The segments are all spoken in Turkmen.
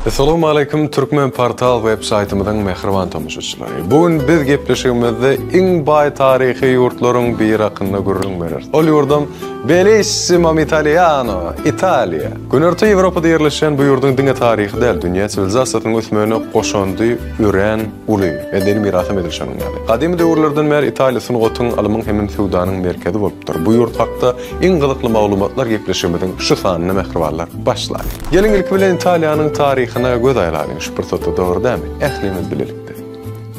Essalawmaleýkim Türkmen Portal web saýtymyzyň mähriban tomaşaçylary. Bu gün biz gepleşigimizde iň baý taryhy ýurtlaryň biri hakynda gürrüň bereris. Ol ýurdam Bellissimo Italiano, Italiýa. Günorta Ýewropada ýerleşýän bu ýurduň diňe taryhy däl, dünýä siwilizasiýasynyň ösmegine goşandy örän uly. Medeni mirasam edil şonuň ýaly. Gadymy döwürlerden bäri Italiýa sungatyň, ylmyň hemem söwdanyň merkezi bolupdyr. Bu ýurt hakda iň gyzykly maglumatlar gepleşigimiziň şu sanynda mähribanlar. Başlalyň. Geliň ilki bilen Italiýanyň taryhyna göz aýlalyň şu pursatda dogry dälmi? Ählimiz bilelikde.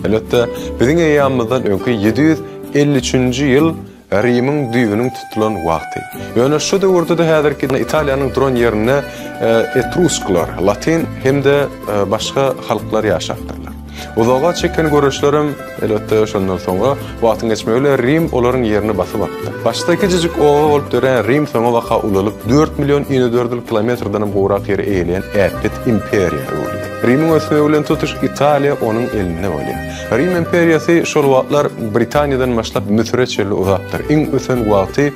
Elbetde, biziň eýýamymyzdan öňki 753-nji ýyl Rimiň düýbüniň tutulan wagty. Ýöne şu döwürde-de häzirki Italiýanyň duran ýerinde etrusklar, latyn hem-de başga halklar ýaşapdyrlar. Uzaga çeken göreşlerem, elbetde, şondan soňra wagtyň geçmegi bilen Rim olaryň ýerini basyp alypdyr. Başda kiçijik oba bolup dörän Rim soňabaka ulalyp, dört million inedördül kilometrdenem gowrak ýeri eýeleýän äpet imperiýa öwrüldi. Rimiň ösmegi bilen tutuş Italiýa onuň elinde bolýar. Rim imperiýasy şol wagtlar Britaniýadan başlap Müsüre çenli uzapdyr. Iň ösen wagty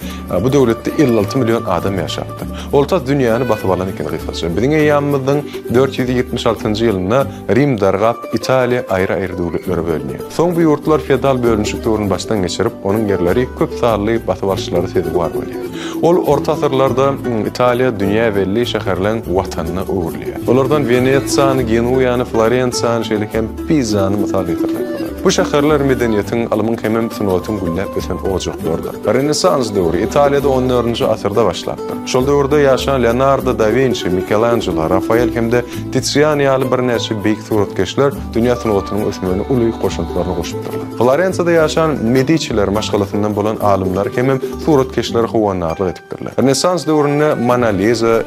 bu döwletde 56 million adam ýaşapdyr. Ol tas dünýäni basyp alan eken gysgaça. Biziň eýýamymyzyň 476-njy ýylynda Rim dargap, Italiýa aýry-aýry döwletlere bölünýär. Soň bu ýurtlar feodal bölünişik döwrüni başdan geçirip, onuň ýerleri köp sanly basyp alyşlara sezewar bolýar. Ol orta asyrlarda Italiýa dünýä belli şäherleň watanyna öwrülýär. Olardan Wenesiýany, Genuýany, Florensiýany, şeýle hem Pizany mysal getirmek bolar. Bu şäherler medeniýetiň, ylmyň hemem sungatyň gülläp ösen ojaklarydyr. Renessans döwri Italiýada on dördünji asyrda başlapdyr. Şol döwürde ýaşan Leonardo da Winçi, Mikelanjelo, Rafael hem-de Tisian ýaly birnäçe beýik suratkeşler dünýä sungatynyň ösmegine uly goşantlaryny goşupdyrlar. Florensiýada ýaşan Mediçiler maşgalasyndan bolan alymlar hemem suratkeşlere howandarlyk edipdirler. Renessans döwründe Mona Liza,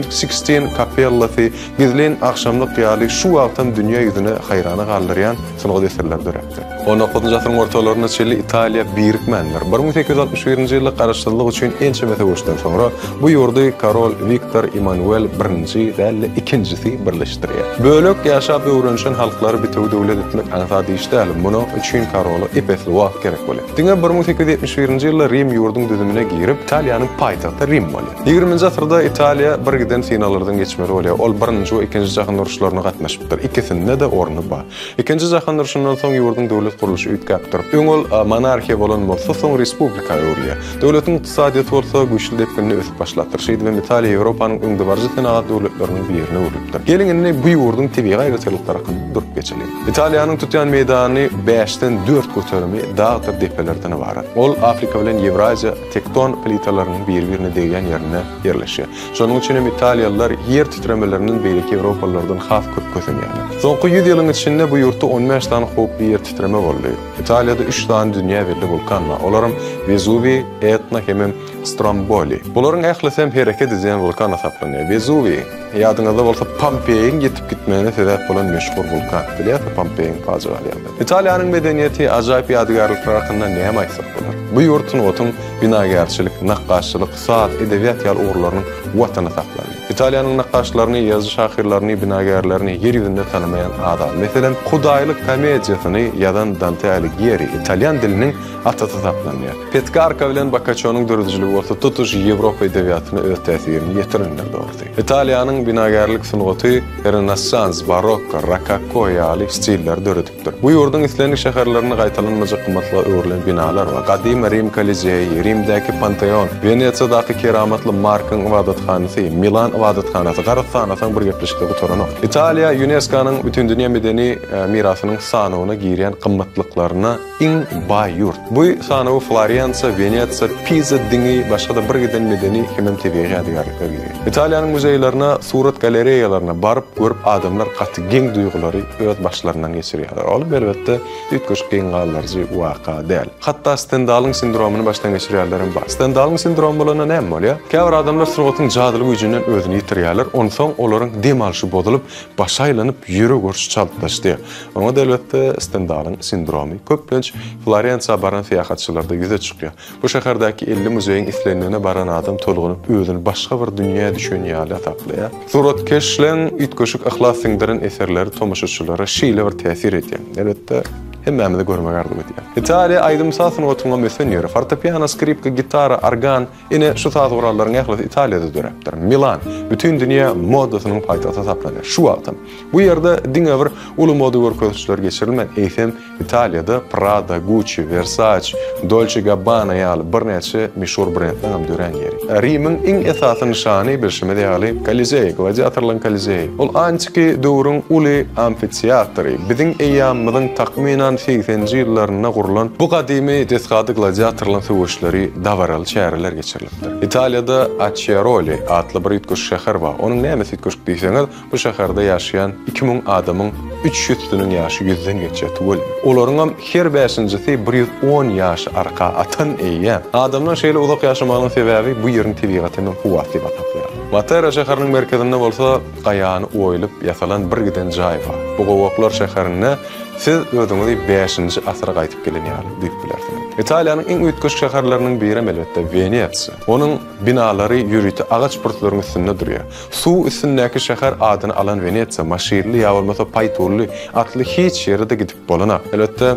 Sikstin kapellasy, Gizlin agşamlyk ýaly şu wagtam dünýä ýüzüne haýrana galdyrýan sungat eserleri döräpdir. On dokuzynjy asyryň ortalaryna çenli Italiýa birikmändir. 1861-nji ýylda garaşsyzlyk üçin ençeme söweşden soňra bu ýurdy korol Wiktor Immanuel birinji däl-de ikinjisi birleşdirýär. Bölek ýaşap öwrenişen halklary bitewi döwlet etmek aňsat iş däl, munuň üçin korola ep-esli wagt gerek bolýar. Diňe 1871-nji ýylda Rim ýurduň düzümine girip, Italiýanyň paýtagty Rim bolýar. Ýigriminji asyrda Italiýa bir giden synaglardan geçmeli bolýar. Ol Birinji we Ikinji jahan uruşlaryna gatnaşypdyr. Ikisinde-de orny bar. Ikinji jahan urşundan soň ýurduň döwlet gurluşy üýtgäpdir. Öň ol monarhiýa bolan bolsa, soň respublika öwrülýär. Döwletiň ykdysadyýeti bolsa güýçli depginde ösüp başlapdyr. Şeýdibem Italiýa Ýewropanyň öňdebaryjy senagat döwletleriniň birine öwrülipdir. Geliň indi bu ýurduň tebigy aýratynlyklary hakynda durup geçeliň. Italiýanyň tutýan meýdany bäşden dört göterimi dagdyr depelerden ybarat. Ol Afrika bilen Ýewraziýa tekton plitalarynyň biri-birine degýän ýerinde ýerleşýär. Şonuň üçin hem italiýalylar ýer titremelerinden beýleki ýewropalylardan has köp kösenýärler. Soňky ýüz ýylyň içinde bu ýurtda on bäş sany howply ýer titreme boldy. Italiýada üç sany dünýä belli wulkan bar. Olaram Wezuwiý, Etna hemem Stromboli. Bularyň ählisi hem hereket edýän wulkan hasaplanýar. Wezuwiý, ýadyňyzda bolsa, Pompeýiň ýitip gitmegine sebäp bolan meşhur wulkan. Bilýärsiňiz Pompeýiň pajygaly ýagdaýyny. Italiýanyň medeniýeti, ajaýyp ýadygärlikleri hakynda näme aýtsak bolar? Bu ýurt sungatyň binagärçilik, nakgaşçylyk, saz, edebiýat ýaly ugurlarynyň watany hasaplanýar. Italiýanyň nakgaşlaryny, ýazyjy-şahyrlaryny, binagärlerini ýer ýüzünde tanamaýan az az. Meselem, Hudaýlyk komediýasyny ýazan Dante Aligýeri italýan diliniň atasy hasaplanýar. Petkarka bilen Bokkaççonyň döredijiligi bolsa tutuş Ýewropa edebiýatyna öz täsirini ýetirendir dogrusy. Italiýanyň binagärlik sungaty Renessans, barokko, rokoko ýaly stilleri döredipdir. Bu ýurduň islendik şäherlerinde gaýtalanmajak gymmatlyga öwrülen binalar bar. Gadymy Rim Kolizeýi, Rimdäki Panteon, Wenesiýadaky keramatly Markyň ybadathanasy, Milan ybadathanasy, garaz sanasaň bir gepleşikde gutaranok. Italiýa ÝUNESKO-nyň Bütindünýä medeni mirasynyň sanawyna girýän gymmatlyklaryna iň baý ýurt. Bu sanawa Florensiýa, Wenesiýa, Piza diňi, başga-da birgiden medeni hemem tebigy ýadygärlikler girýär. Italiýanyň muzeýlerine, surat galereýalaryna baryp görüp adamlar gaty geň duýgulary öz başlaryndan geçirýärler. Ol elbetde üýtgeşik geň galdyryjy waka däl. Hatda Stendalyň sindromyny başdan geçirýänlerem bar. Stendalyň sindromy bolanda näme bolýar? Käbir adamlar sungatyň jadyly güýjünden özüni ýitirýärler, onsoň olaryň dem alşy bozulyp, başy aýlanyp, ýürek urşy çaltlaşdy. Oňa-da elbetde Stendalyň sindromy köplenç Florensiýa baran syýahatçylarda ýüze çykýar. Bu şäherdäki 50 muzeýiň islendigine baran adam tolgunyp, özüni başga bir dünýä düşen ýaly hasaplaýar. Suratkeşleň üýtgeşik yhlas siňdiren eserleri tomaşaçylara şeýle bir täsir edýär. Elbetde, Hemmämize görmegi arzuw edýän. Italiýa aýdym-saz sungatynyňam ösen ýeri. Fortepiano, skripka, gitara, organ, ine, şu saz gurallaryň ählisi Italiýada döräpdir. Milan bütin dünýä modasynyň paýtagty hasaplanýar. Şu wagtam. Bu ýerde diňe bir uly moda görkezişleri geçirilmän, eýsem, Italiýada Prada, Gucci, Versace, Dolce Gabbana ýaly birnäçe meşhur brendleriň hem dörän ýeri. Rimiň iň esasy nyşany, bilşimiz ýaly, Kolizeý, gladiatorlaryň Kolizeýi. Ol antiki döwrüň uly amfiteatry. Biziň eýýamymyzyň takmynan segseninji ýyllarynda gurlan bu gadymy desgada gladiatorlaryň söweşleri, dabaraly çäreler geçirilipdir. Italiýada Açýaroli atly bir üýtgeşik şäher bar. Onuň nämesi üýtgeşik diýseňiz, Bu şäherde ýaşaýan 2000 adamyň üç ýüzsüniň ýaşy ýüzden geçýär, tüweleme. Olaryňam her bäşinjisi 110 ýaşy arka atan eýýäm. Adamlaryň şeýle uzak ýaşamagynyň sebäbi bu ýeriň tebigaty hem howasy diýip hasaplaýarlar. Matera şäheriniň merkezinde bolsa gaýany oýulyp ýasalan bir giden jaý bar. Bu gowaklar şäherinde siz özüňizi bäşinji asyra gaýtyp gelen ýaly duýup bilersiňiz. Italiýanyň iň üýtgeşik şäherleriniň birem elbetde Wenesiýa. Onuň binalary ýörite agaç pürsleriň üstünde durýar. Suw üstündäki şäher adyny alan Wenesiýa maşynly ýa bolmasa paýtunly, atly hiç ýere-de gidip bolanak. Elbetde,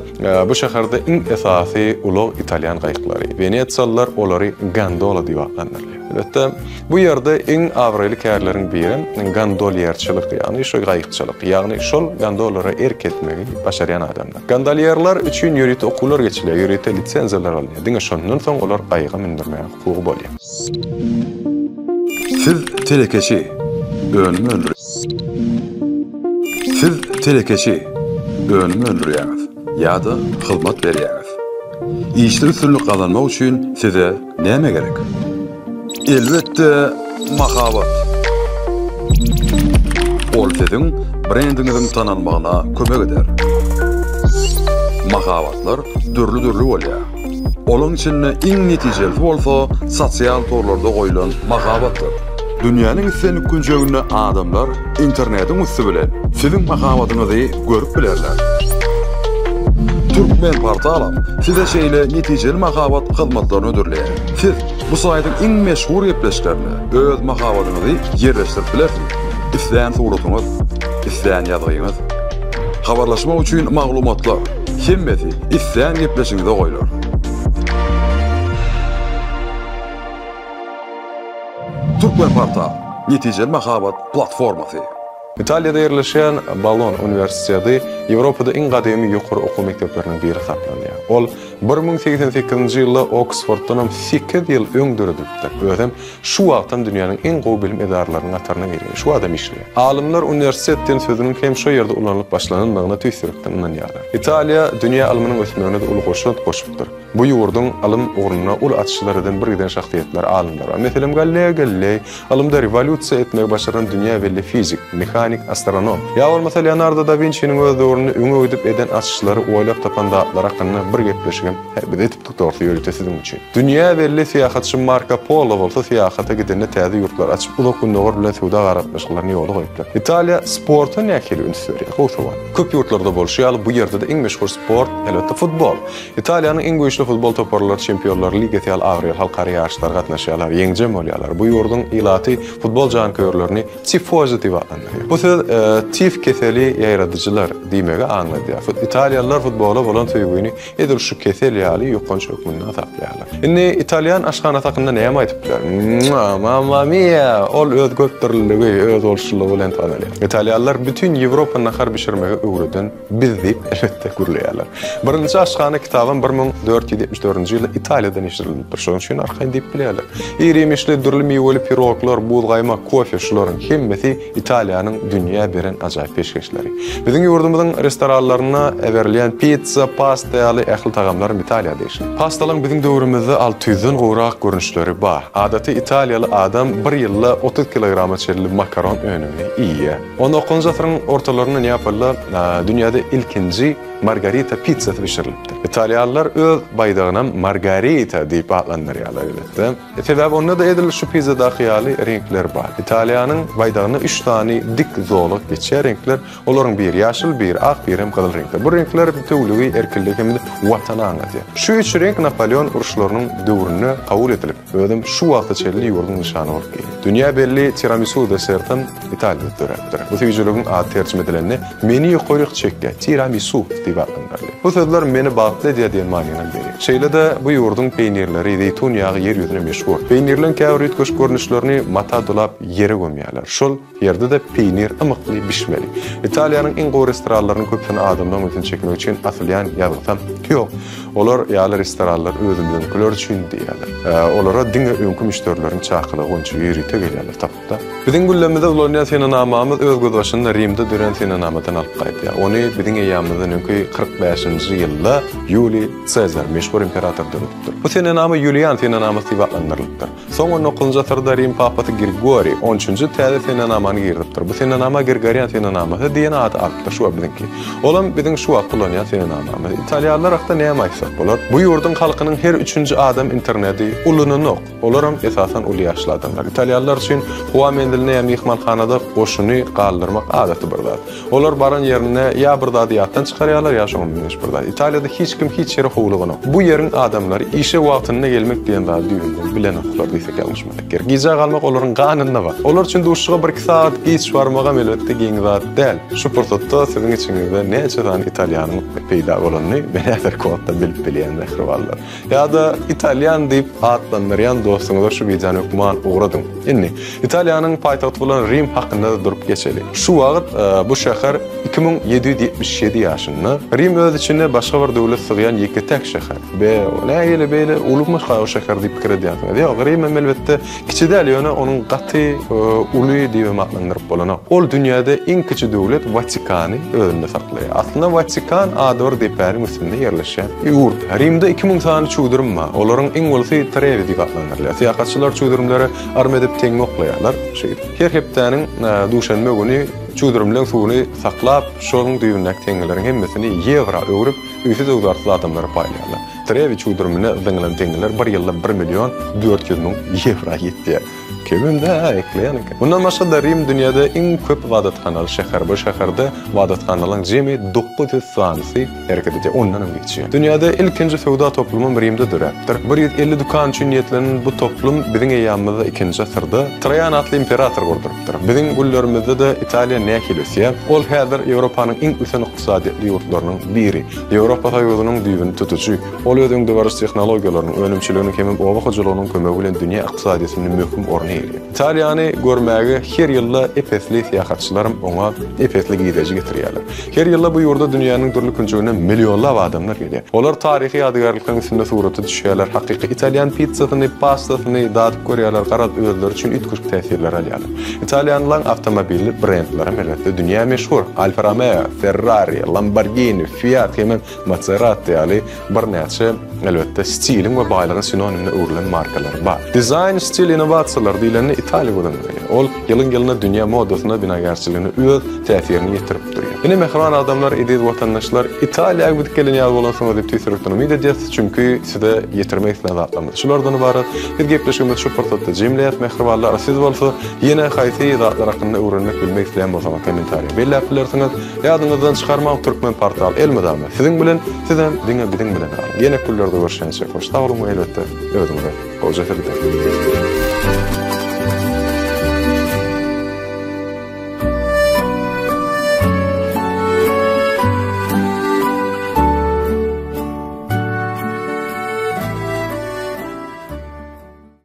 bu şäherde iň esasy ulag italýan gaýyklary. Wenesiýalylar olary gondola diýip atlandyrylýar. Elbetde, bu ýerde iň abraýly kärleriň birem gondolýerçilik, ýagny şu gaýykçylyk, ýagny şol gondollara erk etmegi başarýan adamlar. Gondolýerler üçin ýörite okuwlar geçilýär, ýörite lisenziýalar alynýar. Diňe şondan soň olar gaýyga mündürmäge hukugy bolýar. Siz telekeçi, önüm öndür Siz telekeçi, önüm öndürýäňiz ýa-da hyzmat berýäňiz. Işde üstünlik gazanmak üçin size näme gerek? Elbetde, mahabat. Ol siziň brendiňiziň tanalmagyna kömek eder. Mahabatlar dürli-dürli bolýar. Olaň içinde iň netijelisi bolsa sosial torlarda goýlan mahabatdyr. Dünýäniň islendik künjeginde adamlar internetiň üsti bilen siziň mahabatyňyzy görüp bilerler. Türkmenportalam size şeýle netijeli mahabat hyzmatlaryny hödürleýär. Siz bu saýtyň iň meşhur gepleşiklerinde öz mahabatyňyzy ýerleşdirip bilersiňiz. Islän suratyňyz, islän ýazgyňyz. Habarlaşmak üçin maglumatlar, hemmesi islän gepleşigiňize goýlar. Türkmenportal, netijeli mahabat platformasy. Italiýada ýerleşýän Bolon uniwersiteti Ýewropada iň gadymy ýokary okuw mekdepleriniň biri hasaplanýar. Ol 1088-nji ýylda Oksforddanam sekiz ýyl öň döredilipdir. Özem Şu wagtam dünýäniň iň gowy bilim edaralarynyň hataryna girýär. Şu wagtam işleýär. Alymlar uniwersitet diýen sözüniň hem şo ýerde ulanylyp başlanandygyna tüýs ýürekden ynanýarlar. Italiýa dünýä ylmynyň ösmegine-de uly goşant goşupdyr. Bu ýurduň ylym ugrunda uly açyşlar eden birgiden şahsyýetler, alymlar bar. Meselem, Galileo Galileý, ylymda rewolýusiýa etmegi başaran dünýä belli fizik, mehanik, astronom. Ýa bolmasa Leonardo da Winçiniň öz döwründe öňe gidip eden açyşlary, oýlap tapan zatlary hakynda bir gepleşigem biz edipdik dogrusy ýörite siziň üçin. Dünýä belli syýahatçy Marko Polo bolsa syýahata gidende täze ýurtlary açyp, Uzak Gündogar bilen söwda aragatnaşyklaryny ýola goýupdyr. Italiýa sporta nähili üns berýär? Gowy sowal. Köp ýurtlarda bolşy ýaly, bu ýerde-de iň meşhur sport, elbetde, futbol. Italiýanyň iň güýçli futbol toparlary Çempionlar ligasy ýaly abraýly halkara ýaryşlara gatnaşýarlar, ýeňijem bolýarlar. Bu ýurduň ilaty futbol janköýerlerini tifozi diýip atlandyrýar. Bu söz tif keseli ýaýradyjylar diýmegi aňladýar. Italiýalylar futbola bolan söýgüni Edil şu kesel ýaly ýokanç hökmünde hasaplaýarlar. Indi italýan aşhanasy hakynda näme aýdyp bilerin? Mua, mamma mia! Ol öz köpdürlüligi, özboluşlylygy bilen tanalýar. Italýanlar bütin Ýewropa nahar bişirmegi öwreden biz diýip, elbetde, gürleýärler. Birinji aşhana kitabam 1474-nji ýylda Italiýada neşir edilipdir. Şonuň üçin arkaýyn diýip bilýärler. Iri-iýmişli, dürli miweli piroglar, buzgaýmak, kofe, şularyň hemmesi Italiýanyň dünýä beren ajaýyp peşgeşleri. Biziň ýurdumyzyň restoranlarynda berilýän pitsa, pasta ýaly ähli tagamlaram Italiýa degişli. Pastalaryň biziň döwrümizde 600-den gowrak görnüşleri bar. Adaty italiýaly adam bir ýylda 30 kilograma çenli makaron önümini iýýär. On dokuzynjy asyryň ortalarynda Neapolda dünýäde ilkinji margarita pitsasy bişirilipdir. Italiýalylar öz baýdagynam margarita diýip atlandyrýarlar elbetde. Sebäbi onda-da edil şu pizzadaky ýaly reňkler bar. Italiýanyň baýdagynda üç sany dik zolak geçýär reňkler. Olaryň biri ýaşyl, biri ak, biri hem gyzyl reňkde. Bu reňkler bitewüligi, erkinligi hem-de Watany aňladýar. Şu üç reňk Napoleon uruşlarynyň döwründe kabul edilip, özem şu wagta çenli ýurduň nyşany bolup gelýär. Dünýä belli tiramisu desertem Italiýada döräpdir. Bu süýjüligiň ady terjime edilende Meni ýokaryk çekýär, tiramisu diýip atlandyrylýar. Bu sözler meni bagtly edýär diýen manynam berýär. Şeýle-de bu ýurduň peýnirleri, zeýtun ýagy ýer ýüzüne meşhur. Peýnirleň käbir üýtgeşik görnüşlerini mata dolap ýere gömýärler. Şol ýerde-de peýnir ymykly bişmeli. Italiýanyň iň gowy restoranlarynyň köpüsine adamlaryň ünsüni çekmek üçin asylýan ýazgysam ýok. Olar ýaly restoranlar özümiziňkiler üçin diýýärler. Olara diňe öňki müşderileriň çakylygy boýunça ýörite gelýärler tapda. Biziň güllemizde ulanýan senenamamyz öz gözbaşyny Rimde dörän senenamadan alyp gaýdýar. Ony biziň eýýamymyzdan öňki 45-nji ýylda Ýuliý Sezar, meşhur imperator döredipdir. Bu senenama Ýulian senenamasy diýip atlandyrylypdyr. Soň on dokuzynjy asyrda Rim papasy Grigoriý on üçünji täze senenamany girizipdir. Bu senenama Grigorian senenamasy diýen ady alypdyr, şu wagt biziňki. Olam biziň şu wagt ulanýan senenamamyz. Italýanlar hakda näme aýtsak bolar? Bu ýurduň halkynyň her üçünji adam internedi ulananok. Olaram esasan uly ýaşly adamlar. Italýanlar üçin howa menziline ýa myhmanhanada goşuny galdyrmak adaty bir zat. Olar baran ýerinde ýa bir zady ýatdan çykarýarlar, ýa şoňa meňzeş bir zat. Italiýada hiç kim hiç ýere howluganok. Bu ýeriň adamlary işe wagtynda gelmek diýen zady düýbünden bilenoklar diýsek ýalňyşmasak gerek. Gijä galmak olaryň ganynda bar. Olar üçin duşuşyga birki sagat giç barmagam elbetde geň zat däl. Şu pursatda siziň içiňizde näçe sany italýanyň peýda bolanyny men häzirki wagtda bilip bilýän mähribanlar. Ýa-da italýan diýip atlandyrýan dostuňyza şu wideony hökman ugradyň. Indi, Italiýanyň paýtagty bolan Rim hakynda-da durup geçeli. Şu wagt bu şäher 2777 ýaşynda. Rim öz içine başga bir döwlet sygýan ýeke-täk şäher. Be, nähili beýle ulumyşka o şäher diýip pikir edýänsiňiz. Ýok, Rimem elbetde kiçi däl, ýöne onuň gaty uly diýibem atlandyryp bolanok. Ol dünýäde iň kiçi döwlet Watikany özünde saklaýar. Aslynda Watikan ady bir depäniň üstünde ýerleşýän ýurt. Rimde 2000 sany çüwdürim bar. Olaryň iň ulusy Trewi diýip atlandyrylýar. Syýahatçylar çüwdürimlere arm edip teňňe oklaýarlar. Şeýdip, her hepdäniň duşenbe güni çüwdürimleň suwuny saklap, şonuň düýbündäki teňňeleriň hemmesini ýewra öwrüp, öýsüz-öwzarsyz adamlara paýlaýarlar. Trewi çüwdürimine zyňylan teňňeler bir ýylda bir million 400 müň ýewra ýetýär. Kemem dä, ekleýän eken. Mundan başga-da Rim dünýäde iň köp ybadathanaly şäher. Bu şäherde ybadathanalaryň jemi 900 sanysy hereket edýär, ondanam geçýär. Dünýäde ilkinji söwda toplumam Rimde döräpdir. 150 dükan üçin niýetlenen bu toplum biziň eýýamymyzda ikinji asyrda Traýan atly imperator gurdurypdyr. Biziň günlerimizde-de Italiýa nähili ösýär? Ol häzir Ýewropanyň iň ösen ykdysadyýetli ýurtlarynyň biri. Ýewropa Soýuzynyň düýbüni tutujy. Ol öz öňdebaryjy tehnologiýalarynyň, önümçiliginiň hemem oba hojalygynyň kömegi bilen dünýä ykdysadyýetinde möhüm orun eýeleýär. Italiýany görmäge her ýylda ep-esli syýahatçylaram oňa ep-esli girdeji getirýärler. Her ýylda bu ýurda dünýäniň dürli künjeginden millionlap adamlar gelýär. Olar taryhy ýadygärlikleriň üstünde surata düşýärler, hakyky italýan pizzasyny, pastasyny dadyp görýärler, garaz, özleri üçin üýtgeşik täsirleri alýarlar. Italýanlaryň awtomobilli brendlerem elbetde dünýä meşhur, Alfa Romeo, Ferrari, Lamborghini, Fiat hemem Maserati ýaly birnäçe, elbetde, stiliň we baýlygyň sinonimine öwrülen markalar bar. Dizaýn, stil, innowasiýalar diýlende Italiýa göz öňüne gelýär. Ol ýylyň-ýylyna dünýä modasyna, binagärçiligine öz täsirini ýetirip durýar. Ine, mähriban adamlar, eziz watandaşlar, Italiýa gidip gelen ýaly bolansyňyz diýip tüýs ýürekden umyt edýäs, çünki size ýetirmek islän zatlarymyz şulardan ybarat. Biz gepleşigimizi şu pursatda jemleýäs, mähribanlar, siz bolsa ýene haýsy zatlar hakynda öwrenmek, bilmek isleýän bolsaňyz kommentariýa belläp bilersiňiz. Ýadyňyzdan çykarmaň Türkmen Portal elmydama siziň bilen, sizem diňe biziň bilen galyň. Ýene günlerde görüşýänçä hoş sag boluň we elbetde özüňize gowja serediň.